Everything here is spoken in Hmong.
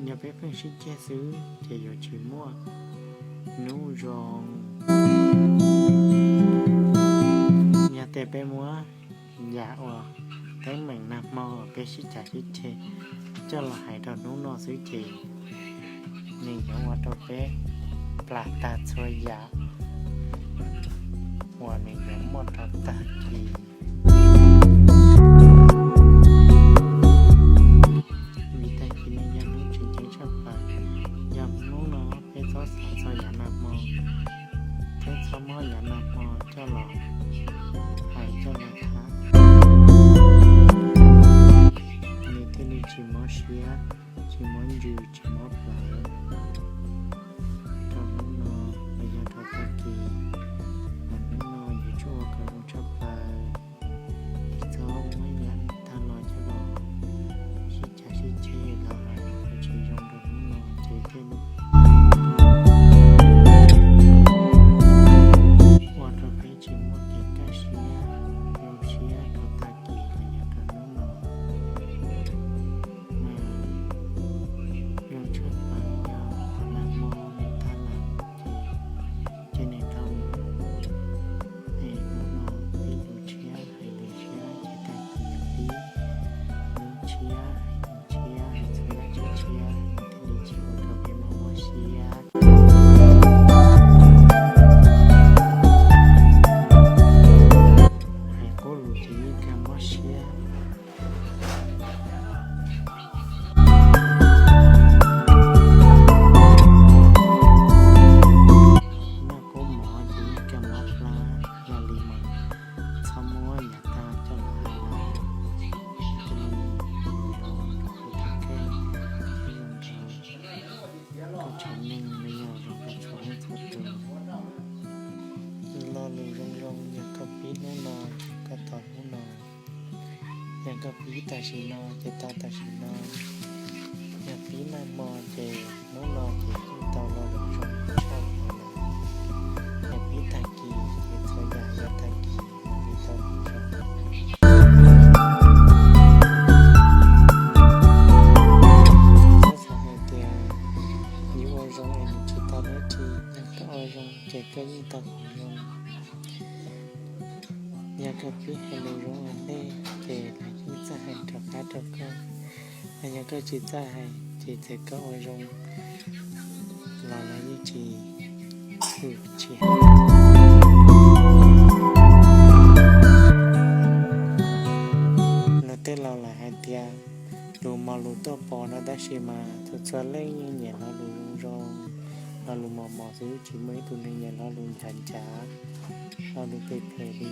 Yog peb pheej sib ceg xwb ces yuav tsis muaj hnub zoo. Yog tias peb muab yam uas teeb meem nag hmo uas peb sib cav sib ceg coj los hais rau hnub no xwb ces nws yuav ua rau peb plam tag txhua yam uas nws yuav muaj rau tag kis. Vim tag kis nws yog hnub tseem ceeb tshaj plaws, yog hnub no peb txhob xav txog yam nag hmo, peb txhob muab yam nag hmo coj los hais coj los tham, nws thiaj li tsis mob siab, tsis mob ntsws, tsis mob plawv rau hnub no los yog rau tag kis. Mas hnub no yuav tsum ua kom zoo tshaj plaws, txhob muab yam tag los coj los sib cav sib ceg los hais kom tsis zoo rau hnub no ces thiaj li ua rau peb tsis muaj kev kaj siab, zoo siab rau tag kis los yog rau hnub no. Mas zoo tshaj plaws yog qhov nag hmo nws tag lawm ces cia nws tau mus, es hnub no pib lus tshiab hais lus tshiab ces tag kis yog pib lub tshiab hais lus tshiab hais txhua yam tshiab tshiab, nws thiaj li tsis ua rau peb mob mob siab. Hais qub lus ces yeej kawg mob siab. Noj kub mov ces yeej kawg mob plab, yog li mas txhob muab yav tag coj los hais lawm. Cia li mus rau kuv tus kheej, zoo rau koj tsev neeg los yog zoo rau txhua leej txhua tus. Lo lus zoo zoo yog koj pib hnub no ces koj tau hnub no. Yog koj pib tam sim no ces tau tam sim no. Yog pib nag hmo ces hnub no ces kuj tau lo lus zoo tshaj plaws lawm. Yog pib tag kis ces txhua yam yog tag kis mas li tau lus zoo. Txhob xav hais tias yus ua zoo es nws tsis tau dab tsi, yog koj ua zoo ces koj yeej tau lus zoo. Yog koj pib hais lus zoo ua ntej ces lawv yeej txawj hais rov qab rau koj, ho yog koj tsis txawj hais ces txawm koj ua zoo los lawv yeej tsis hwm tsis hais. Lus tej laus lawm hais tias lus mos lus tuaj pom no, tab sis mas txhua txhua leej yeej nyiam lo lus zoo zoo, lo lus mos mos xwb, tsis muaj ib tug neeg nyiam lo lus ncav ncav, lo lus phem phem li.